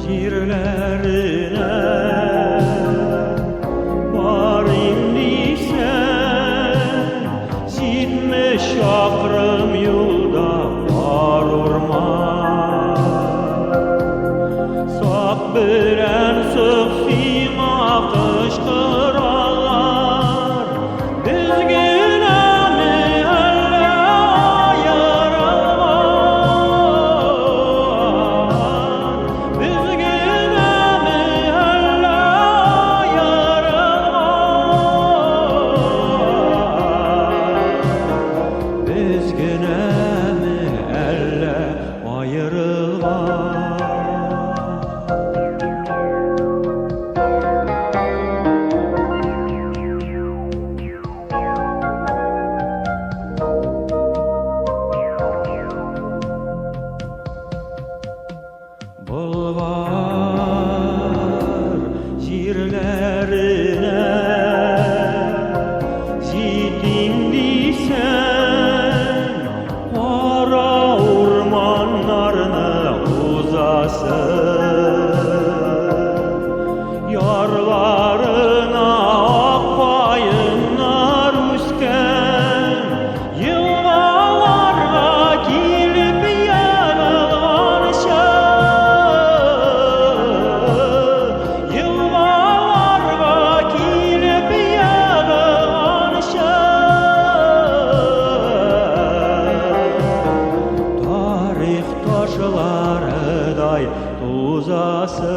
Җирләренә барыйм дисәң, 70 чакрым юлда бар урман. Сак белән сык сиңа кычкыралар, без генәме әллә аерылган? Без генәме әллә аерылган? Без генәме әллә аерылган? Болгар җирләренә җитим дисәң, кара урманнарны узасы. Ярларына ак каеннар үскән, елгаларга килеп ярылганчы, елгаларга килеп ярылганчы, тарих ташларыдай тузасы.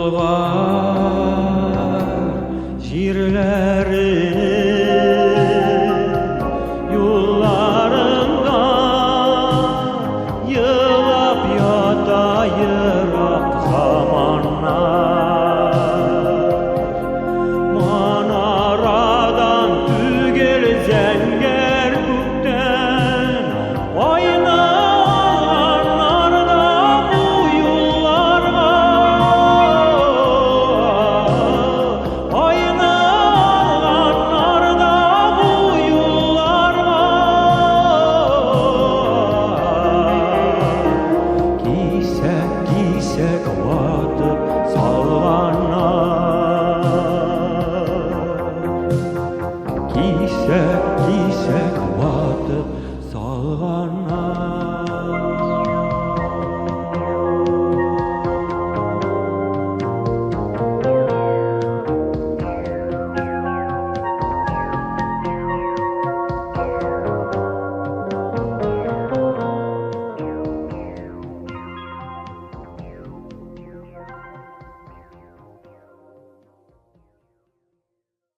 Болгар җирләренең юлларында елап ята ерак заманнар. Манарадан түгел, зәңгәр күктән айны алганнар да бу юлларга. Айны алганнар да бу юлларга. Кисәк-кисәк ватып салганнар. Кисәк-кисәк ватып салганнар.